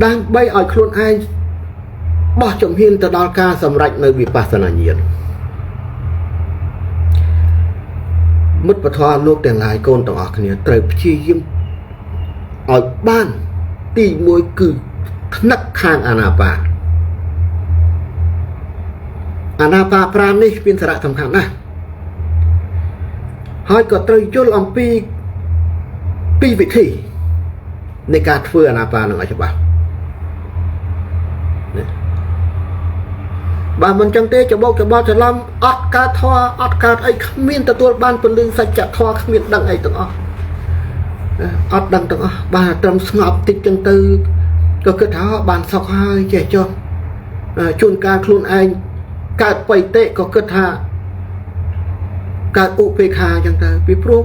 ដើម្បីឲ្យខ្លួនឯងបោះជំហានទៅដល់ការសម្រេចនៅវិបស្សនាញាណមិត្តពធលោកទាំងឡាយកូនទាំងអស់គ្នាត្រូវព្យាយាមឲ្យបានទី1គឺថ្នឹកខាងអានាបានអានាបាប្រាណនេះមានសារៈសំខាន់ណាស់ហើយក៏ត្រូវយល់អំពីពីវិធីនៃការធ្វើអានាបានឹងឲ្យច្បាស់ណាបើមិនចឹងទេច្បោកច្បល់ច្រឡំអត់កើតធម៌អត់កើតអីគ្មានទទួលបានពន្លឺសច្ចធម៌គ្មានដឹងអីទាំងអស់អត់ដឹងទាំងអស់បាទត្រឹមស្ងប់តិចចឹងទៅក៏គិតថាបានសុខហើយចេះចុះជួនកាលខ្លួនឯងកើតបៃតិក៏គិតថាកើតឧបេក្ខាចឹងទៅពីព្រោះ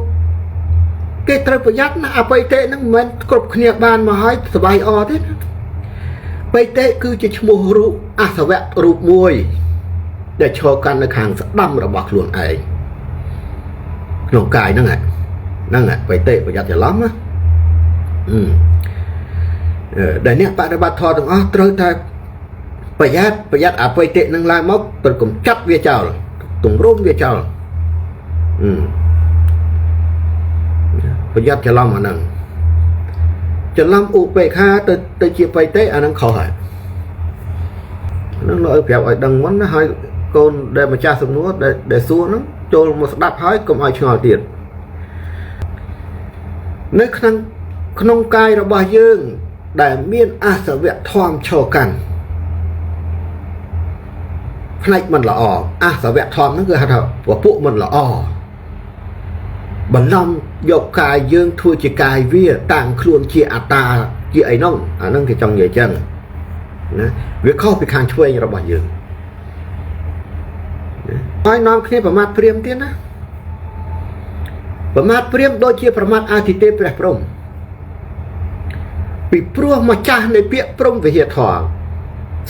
គេត្រូវប្រយ័ត្នណាអបិតិហ្នឹងមិនមែនគ្រប់គ្នាបានមកហើយសบายអទេណាបៃតិគឺជាឈ្មោះរូបអសវៈរូបមួយដែលឈរកាន់នៅខាងស្ដាំរបស់ខ្លួនឯងក្នុងកាយហ្នឹងហ្នឹងបៃតិប្រយ័ត្នច្រឡំណាដែលអ្នកបដិបត្តិធម៌ទាំងអស់ត្រូវតែប្រយ័ត្នប្រយ័ត្នអបិតិនឹងឡើងមកត្រូវកំចាត់វាចោលទង្រុំវាចោលប្រយ័ត្នច្រឡំអាហ្នឹងច្រឡំឧបេក្ខាទៅជាបៃតេអាហ្នឹងខុសហើយហ្នឹងលោកឲ្យប្រាប់ឲ្យដឹងមុនណាហើយកូនដែលម្ចាស់សំណួរដែលសួរហ្នឹងចូលមកស្ដាប់ហើយកុំឲ្យឆ្ងល់ទៀតនៅក្នុងកាយរបស់យើងដែលមានអសវៈធម៌ឈរកាន់ផ្នែកមិនល្អអសវៈធម៌ហ្នឹងគឺហៅថាពពួកមិនល្អបន្លំយកកាយយើងធ្វើជាកាយវាតាំងខ្លួនជាអត្តាជាអីនោះអាហ្នឹងគេចង់និយាយចឹងណាវាខុសពីខាងឆ្វេងរបស់យើងហើយនាំគ្នាប្រមាថព្រាមទៀតណាប្រមាថព្រាមដូចជាប្រមាថអាទិទេពព្រះព្រហ្មពីព្រោះម្ចាស់នៃពាក្យព្រហ្មវិហារធម៌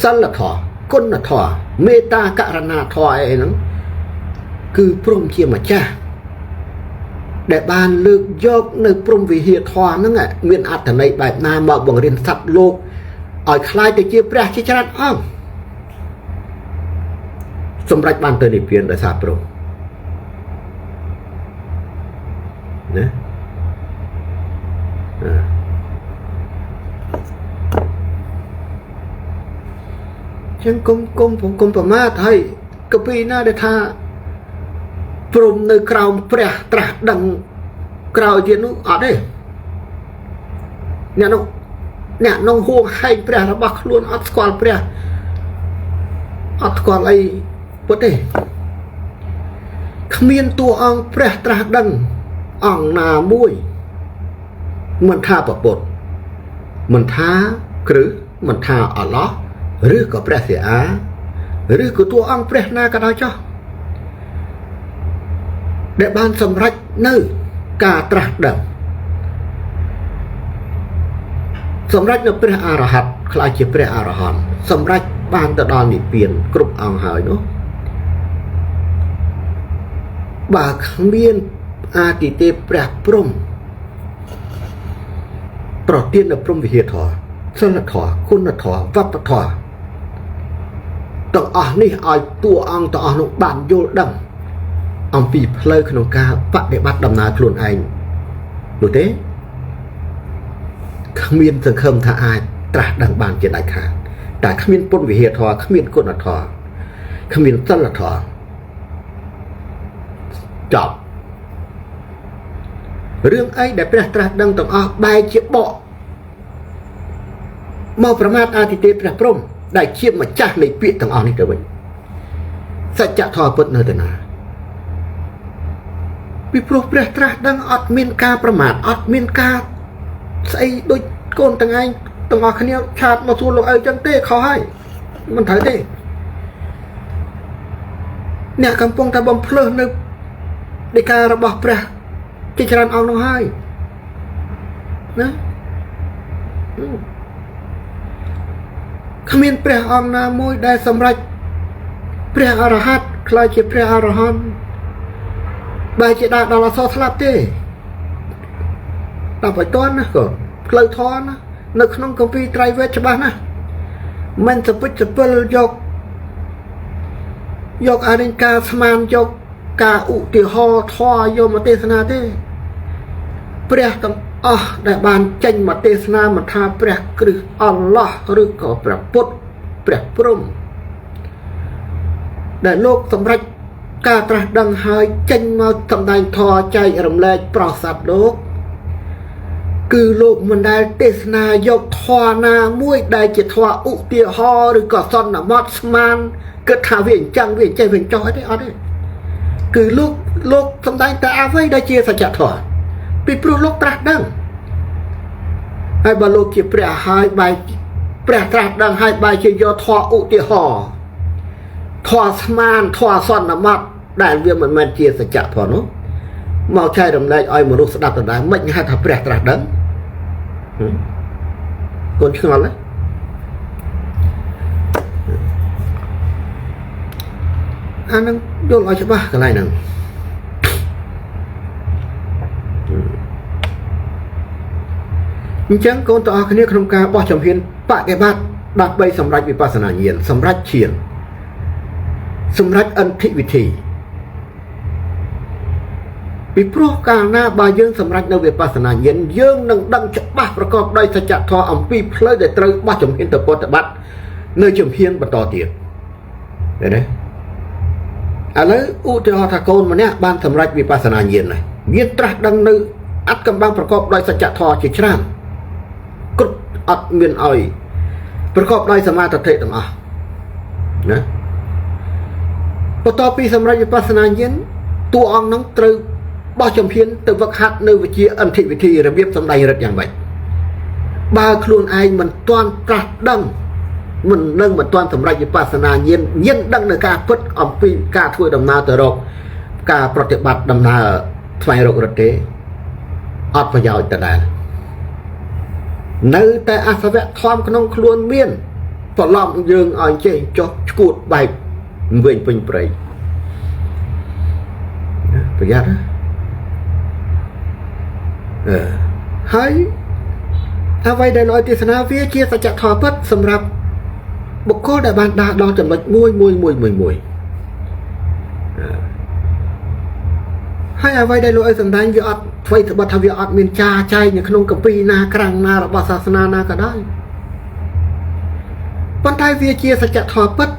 សិលធម៌គុណធម៌មេត្តាករុណាធម៌អីហ្នឹងគឺព្រហ្មជាម្ចាស់ដែលបានលើកយកនៅព្រហ្មវិហារធម៌ហ្នឹងមានអត្ថន័យបែបណាមកបង្រៀនសត្វលោកឲ្យคล้ายទៅជាព្រះជាច្រើនអង្គសម្រេចបានទៅនិព្វានដោយសារព្រហ្មណាចឹងគុំគុំគុំប្រមាថហើយកពីណាដែលថាព្រំនៅក្រោមព្រះត្រាស់ដឹងក្រោយទៀតនោះអត់ទេអ្នកនោះអ្នកនោះហួងហែងព្រះរបស់ខ្លួនអត់ស្គាល់ព្រះអត់ស្គាល់អីពុទ្ធទេគ្មានតួអង្គព្រះត្រាស់ដឹងអង្គណាមួយមិនថាពពុទ្ធមិនថាគ្រឹះមិនថាអល់ឡោះឬក៏ព្រះសិអាឬក៏តួអង្គព្រះណាក៏ដោយចុះដែលបានសម្រេចនៅការត្រាស់ដឹងសម្រេចនៅព្រះអរហន្តក្លាយជាព្រះអរហន្តសម្រេចបានទៅដល់និព្វានគ្រប់អង្គហើយនោះបើគ្មានអាទិទេពព្រះព្រហ្មប្រទាននៅព្រហ្មវិហារធម៌សិលធម៌គុណធម៌វប្បធម៌ទាំងអស់នេះឲ្យតួអង្គទាំងអស់នោះបានយល់ដឹងអំពីផ្លូវក្នុងការបដិបត្តិដំណើរខ្លួនឯងនោះទេគ្មានសង្ឃឹមថាអាចត្រាស់ដឹងបានជាដាច់ខាតតែគ្មានពុទ្ធវិហារធម៌គ្មានគុណធម៌គ្មានសិលធម៌ចប់រឿងអីដែលព្រះត្រាស់ដឹងទាំងអស់បែរជាបកមកប្រមាថអាទិទេពព្រះព្រហ្មដែលជាម្ចាស់នៃពាក្យទាំងអស់នេះទៅវិញសច្ចធម៌ពិតនៅទីណាពីព្រោះព្រះត្រាស់ដឹងអត់មានការប្រមាថអត់មានការស្អីដូចកូនទាំងឯងទាំងអស់គ្នាឆាតមកសួរលោកឪចឹងទេខុសហើយមិនត្រូវទេអ្នកកំពុងតែបំភ្លើសនៅដីការបស់ព្រះជាច្រើនអង្គនោះហើយណាគ្មានព្រះអង្គណាមួយដែលសម្រេចព្រះអរហន្តក្លាយជាព្រះអរហន្តបែរជាដើរដល់អសរស្លាប់ទេដល់បច្ចុប្បន្នណាកូនផ្លូវធម៌ណា នៅក្នុងគម្ពីរត្រៃវេទច្បាស់ណាស់មិនសពិចសពិលយកយកអរិញការស្មានយកការឧទាហរណ៍ធម៌យកមកទេសនាទេព្រះទាំងអស់ដែលបានចេញមកទេសនាមិនថាព្រះគ្រឹះអល់ឡោះឬក៏ព្រះពុទ្ធព្រះព្រហ្មដែលលោកសម្រេចការត្រាស់ដឹងហើយចេញមកសម្ដែងធម៌ចែករំលែកប្រោសសត្វលោកគឺលោកមិនដែលទេសនាយកធម៌ណាមួយដែលជាធម៌ឧទាហរណ៍ឬក៏សន្មត់ស្មានគិតថាវាអញ្ចឹងវាចេះវាចោះអីទេអត់ទេគឺលោកសម្ដែងតែអ្វីដែលជាសច្ចធម៌ពីព្រោះលោកត្រាស់ដឹងហើយបើលោកជាព្រះហើយបែរព្រះត្រាស់ដឹងហើយបែរជាយកធម៌ឧទាហរណ៍ធម៌ស្មានធម៌សន្មត់ដែលវាមិនមែនជាសច្ចធម៌នោះមកចែករំលែកឲ្យមនុស្សស្ដាប់ដដែលមិនហៅថាព្រះត្រាស់ដឹងកូនឆ្ងល់ទេអានឹងយល់ឲ្យច្បាស់កន្លែងហ្នឹងអញ្ចឹងកូនទាំងអស់គ្នាក្នុងការបោះជំហានបដិបត្តិដើម្បីសម្រេចវិបស្សនាញាណសម្រេចឈានសម្រេចអន្ធិវិធីពីព្រោះកាលណាបើយើងសម្រេចនៅវិបស្សនាញាណយើងនឹងដឹងច្បាស់ប្រកបដោយសច្ចធម៌អំពីផ្លូវដែលត្រូវបោះជំហានទៅប្រតិបត្តិនៅជំហានបន្តទៀតឃើញទេឥឡូវឧទាហរណ៍ថាកូនម្នាក់បានសម្រេចវិបស្សនាញាណហើយមានត្រាស់ដឹងនៅអត្តកំបាំងប្រកបដោយសច្ចធម៌ជាច្រើនគ្រប់អត់មានឲ្យប្រកបដោយសមាធិទាំងអស់ណាបន្ទាប់ពីសម្រេចវិបស្សនាញាណតួអង្គនោះត្រូវបោះជំហានទៅវឹកហាត់នៅវិជាអន្ធិវិធីរបៀបសម្ដែងរិទ្ធយ៉ាងម៉េចបើខ្លួនឯងមិនទាន់ត្រាស់ដឹងមិននឹងមិនទាន់សម្រេចវិបស្សនាញាណញាណដឹងនៅការពិតអំពីការធ្វើដំណើរទៅរកការប្រតិបត្តិដំណើរស្វែងរករឹទ្ធទេអត់ប្រយោជន៍ដដែលនៅតែអសវៈធម៌ក្នុងខ្លួនមានប្រឡំយើងឲ្យចេះចុះឈួតបែកវិញពេញព្រៃប្រយ័ត្នណាហើយអ្វីដែលលោកទេសនាវាជាសច្ចធម៌ពិតសម្រាប់បុគ្គលដែលបានដើរដល់ចំណុចមួយមួយមួយមួយមួយហើយអ្វីដែលលោកឲ្យសម្ដែងវាអត់អ្វីត្បិតថាវាអត់មានចាចែងនៅក្នុងគម្ពីរណាក្រាំងណារបស់សាសនាណាក៏ដោយប៉ុន្តែវាជាសច្ចធម៌ពិត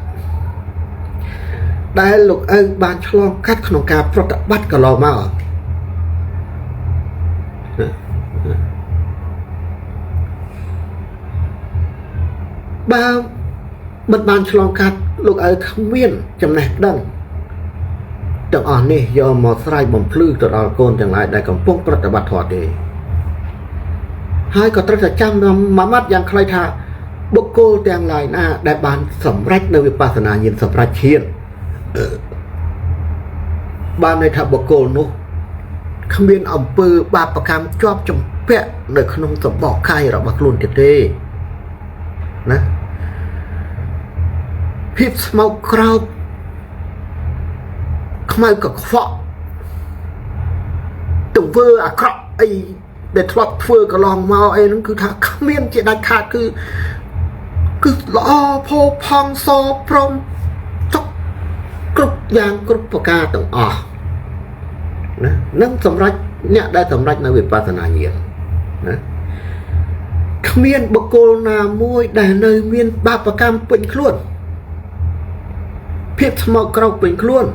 ដែលលោកឪបានឆ្លងកាត់ក្នុងការប្រតិបត្តិកន្លងមកបើមិនបានឆ្លងកាត់លោកឪគ្មានចំណេះដឹងទាំងអស់នេះយកមកស្រាយបំភ្លឺទៅដល់កូនទាំងឡាយដែលកំពុងប្រតិបត្តិធម៌ទេហើយក៏ត្រូវតែចាំមួយម៉ាត់យ៉ាងខ្លីថាបុគ្គលទាំងឡាយណាដែលបានសម្រេចនៅវិបស្សនាញាណសម្រេចឈានបានន័យថាបុគ្គលនោះគ្មានអំពើបាបកម្មជាប់ជំពាក់នៅក្នុងសម្បកកាយរបស់ខ្លួនទៀតទេណាភាពស្មោកក្រោកខ្មៅកខ្វក់ទង្វើអាក្រក់អីដែលធ្លាប់ធ្វើកន្លងមកអីហ្នឹងគឺថាគ្មានជាដាច់ខាតគឺល្អផូផង់សព្រមចុកគ្រប់យ៉ាងគ្រប់ប្រការទាំងអស់ណានឹងសម្រេចអ្នកដែលសម្រេចនៅវិបស្សនាញាណណាគ្មានបុគ្គលណាមួយដែលនៅមានបាបកម្មពេញខ្លួនភាពស្មោកក្រោកពេញខ្លួន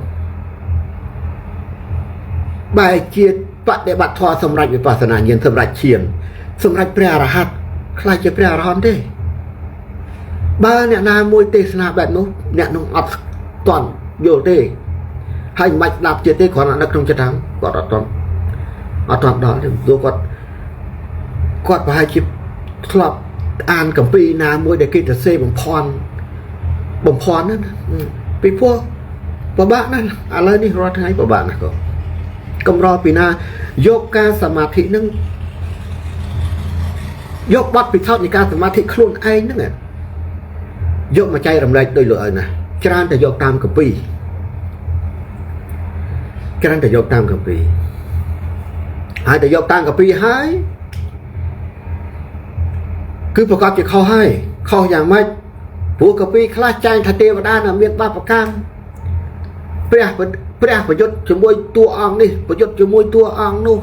បែរជាបដិបត្តិធម៌សម្រេចវិបស្សនាញាណសម្រេចឈានសម្រេចព្រះអរហន្តខ្លាចជាព្រះអរហន្តទេបើអ្នកណាមួយទេសនាបែបនោះអ្នកនោះអត់ទាន់យល់ទេហើយមិនបាច់ស្ដាប់ទៀតទេគ្រាន់តែនៅក្នុងចិត្តហ្នឹងគាត់អត់ទាន់ដល់ទេព្រោះគាត់ប្រហែលជាធ្លាប់អានគម្ពីរណាមួយដែលគេទៅសេបំភ័ន្តហ្នឹងពីព្រោះពិបាកណាស់ឥឡូវនេះរាល់ថ្ងៃពិបាកណាស់ក៏កម្រពីណាយកការសមាធិនឹងយកបទពិសោធន៍នៃការសមាធិខ្លួនឯងហ្នឹងយកមកចែករំលែកដោយលោកឪណាច្រើនតែយកតាមគម្ពីរច្រើនតែយកតាមគម្ពីរហើយតែយកតាមគម្ពីរហើយ គឺប្រកាសជាខុសហើយខុសយ៉ាងម៉េចព្រោះកាពីខ្លះចែងថាទេវតានៅមានបាបកម្មព្រះព្រះប្រយុទ្ធជាមួយតួអង្គនេះប្រយុទ្ធជាមួយតួអង្គនោះ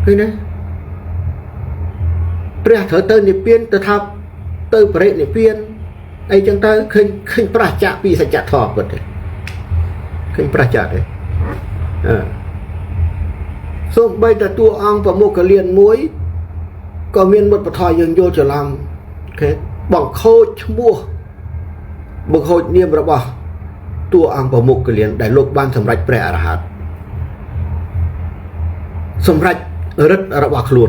ឃើញទេព្រះត្រូវទៅនិព្វានទៅថាទៅបរិនិព្វានអីចឹងទៅឃើញឃើញប្រះចាកពីសច្ចធម៌ពិតទេឃើញប្រះចាកទេអឺសូម្បីតែតួអង្គប្រមុខកលៀនមួយក៏មានមុតបថយយើងយល់ច្រឡំឃើញបង្ខូចឈ្មោះបង្ខូចនាមរបស់តួអង្គប្រមុខកលៀនដែលលោកបានសម្រេចព្រះអរហន្តសម្រេចរិទ្ធរបស់ខ្លួន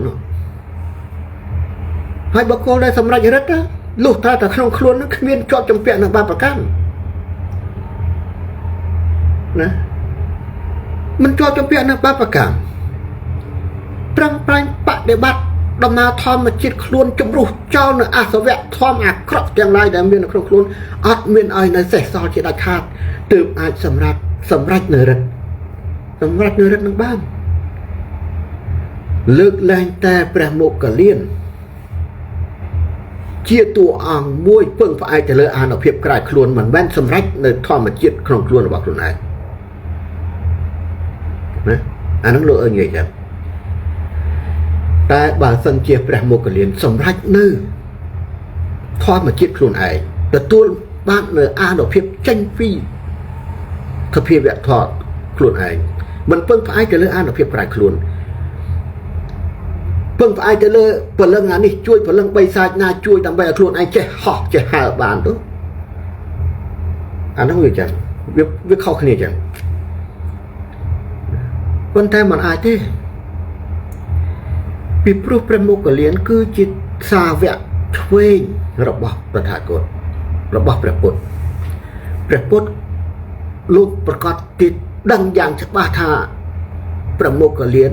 ហើយបុគ្គលដែលសម្រេចរិទ្ធលុះត្រាតែក្នុងខ្លួននឹងគ្មានជាប់ចម្ពាក់នឹងបាបកម្មណាមិនជាប់ចម្ពាក់នឹងបាបកម្មប្រឹងប្រែងបដិបត្តិដំណើរធម្មជាតិខ្លួនជំរុះចោលនៅអសវៈធម្មអាក្រក់ទាំងឡាយដែលមាននៅក្នុងខ្លួនអត់មានឲ្យនៅសេះសល់ជាដាច់ខាតទើបអាចសម្រាប់សម្រេចនៅរិទ្ធសម្រេចនៅរិទ្ធនឹងបានលើកលែងតែព្រះមុគលានជាតួអង្គមួយពឹងផ្អែកទៅលើអានុភាពក្រៅខ្លួនមិនមែនសម្រេចនៅធម្មជាតិក្នុងខ្លួនរបស់ខ្លួនឯងណាអានឹងលោកអើយនិយាយចឹងតែបើសិនជាព្រះមុគលានសម្រេចនៅធម្មជាតិខ្លួនឯងទទួលបាននៅអានុភាពចេញពីសភាវៈធម៌ខ្លួនឯងមិនពឹងផ្អែកទៅលើអានុភាពក្រៅខ្លួនពឹងផ្អែកទៅលើពលឹងអានេះជួយពលឹងបីសាច់ណាជួយដើម្បីឲ្យខ្លួនឯងចេះហោះចេះហើរបានទៅអានោះវាចឹងវាវាខុសគ្នាចឹងប៉ុន្តែมันអាចទេពីព្រោះព្រះមុគលានគឺជាសាវកឆ្វេងរបស់ប្រថាគតរបស់ព្រះពុទ្ធព្រះពុទ្ធលោកប្រកាសទីដឹងយ៉ាងច្បាស់ថាព្រះមុគលាន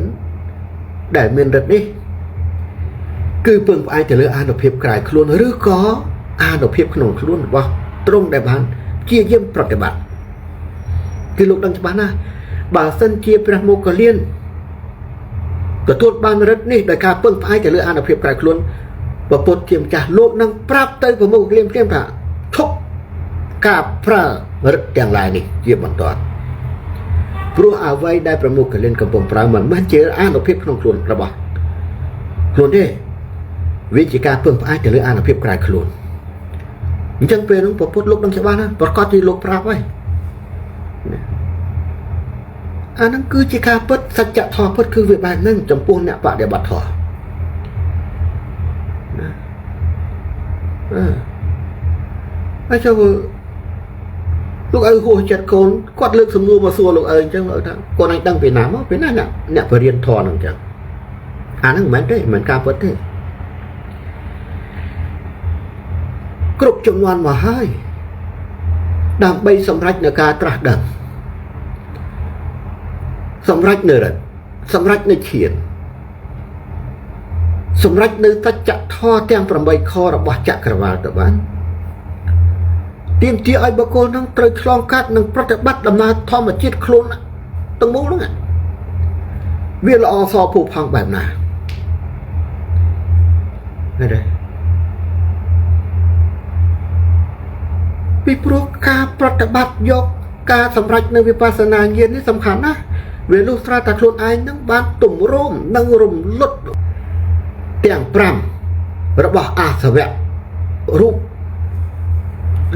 ដែលមានរិទ្ធនេះគឺពឹងផ្អែកទៅលើអានុភាពក្រៅខ្លួនឬក៏អានុភាពក្នុងខ្លួនរបស់ទ្រង់ដែលបានព្យាយាមប្រតិបត្តិគឺលោកដឹងច្បាស់ណាស់បើសិនជាព្រះមុគលានទទួលបានរិទ្ធនេះដោយការពឹងផ្អែកទៅលើអានុភាពក្រៅខ្លួនព្រះពុទ្ធជាម្ចាស់លោកនឹងប្រាប់ទៅព្រះមុគលានភ្លាមថាឈប់ការប្រើរិទ្ធទាំងឡាយនេះជាបន្តព្រោះអ្វីដែលព្រះមុគលានកំពុងប្រើមិនមែនជាអានុភាពក្នុងខ្លួនរបស់ខ្លួនទេវាជាការពឹងផ្អែកទៅលើអានុភាពក្រៅខ្លួនអញ្ចឹងពេលនោះព្រះពុទ្ធលោកដឹងច្បាស់ណាស់ប្រកាសជាលោកប្រាប់ហើយអានឹងគឺជាការពិតសច្ចធម៌ពិតគឺវាបែបហ្នឹងចំពោះអ្នកបដិបត្តិធម៌ណាអឺហើយចូលលោកឪហួសចិត្តកូនគាត់លើកសំណួរមកសួរលោកឪអញ្ចឹងលោកថាកូនឯងដឹងពីណាមកពីណាអ្នកអ្នកបរៀនធម៌ហ្នឹងអញ្ចឹងអាហ្នឹងមិនមែនទេមិនមែនការពិតទេគ្រប់ចំនួនមកហើយដើម្បីសម្រេចនៅការត្រាស់ដឹងសម្រេចនៅរិទ្ធសម្រេចនៅឈានសម្រេចនៅសច្ចធម៌ទាំង8ខរបស់ចក្រវាលទៅបានទាមទារឲ្យបុគ្គលនឹងត្រូវឆ្លងកាត់និងប្រតិបត្តិដំណើរធម្មជាតិខ្លួនទាំងមូលហ្នឹងវាល្អសភូផង់បែបណាឃើញទេពីព្រោះការប្រតិបត្តិយកការសម្រេចនៅវិបស្សនាញាណនេះសំខាន់ណាស់វាលុះត្រាតែខ្លួនឯងនឹងបានទម្រាំនិងរំលត់ទាំង5របស់អាសវៈរូប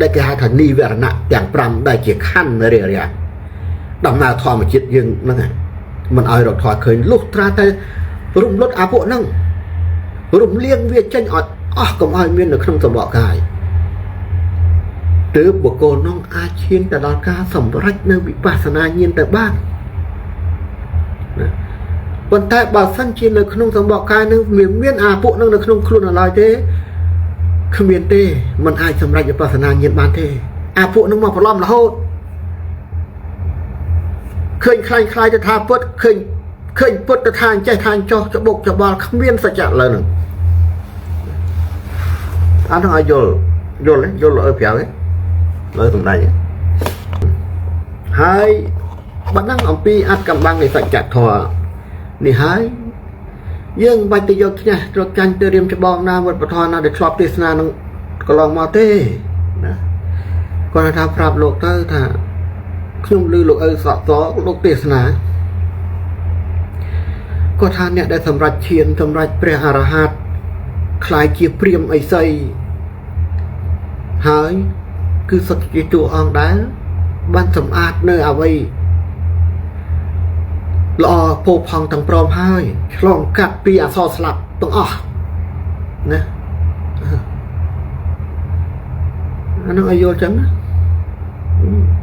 ដែលគេហៅថានិវរណៈទាំង5ដែលជាខណ្ឌរារាំងដំណើរធម្មជាតិយើងហ្នឹងមិនឲ្យរកថយឃើញលុះត្រាតែរំលត់អាពួកហ្នឹងរំលៀងវាចេញឲ្យអស់កុំឲ្យមាននៅក្នុងសម្បកកាយទើបបុគ្គលនោះអាចឈានទៅដល់ការសម្រេចនៅវិបស្សនាញាណទៅបានណាប៉ុន្តែបើសិនជានៅក្នុងសម្បកកាយនឹងមានមានអាពួកនឹងនៅក្នុងខ្លួនឡើយទេគ្មានទេมันអាចសម្រេចវិបស្សនាញាណបានទេអាពួកនឹងមកប្រឡំរហូតឃើញខ្លាញ់ខ្លាយទៅថាពុតឃើញឃើញពុតទៅថាអញ្ចេះថាអញ្ចោះច្បុកច្បល់គ្មានសច្ចៈលើនឹងអានោះឲ្យយល់យល់យល់ឲ្យប្រាប់ទេលើសម្ដេចហើយបណ្ដឹងអំពីអត្តកំបាំងនៃសច្ចធម៌នេះហើយ យើងមិនបាច់ទៅយកឈ្នះត្រូវចាញ់ទៅរៀមច្បងណាវត្តពធណាដែលធ្លាប់ទេសនានឹងកន្លងមកទេណាគាត់ថាប្រាប់លោកទៅថាខ្ញុំឮលោកឪសក់សលោកទេសនាគាត់ថាអ្នកដែលសម្រេចឈានសម្រេចព្រះអរហន្តក្លាយជាព្រាមអីសីហើយគឺសុទ្ធជាតួអង្គដែលបានសម្អាតនៅអវ័យល្អពោផង់ទាំងព្រមហើយឆ្លងកាត់ពីអសរស្លាប់ទាំងអស់ណាអានោះឲ្យយល់ចឹងណា។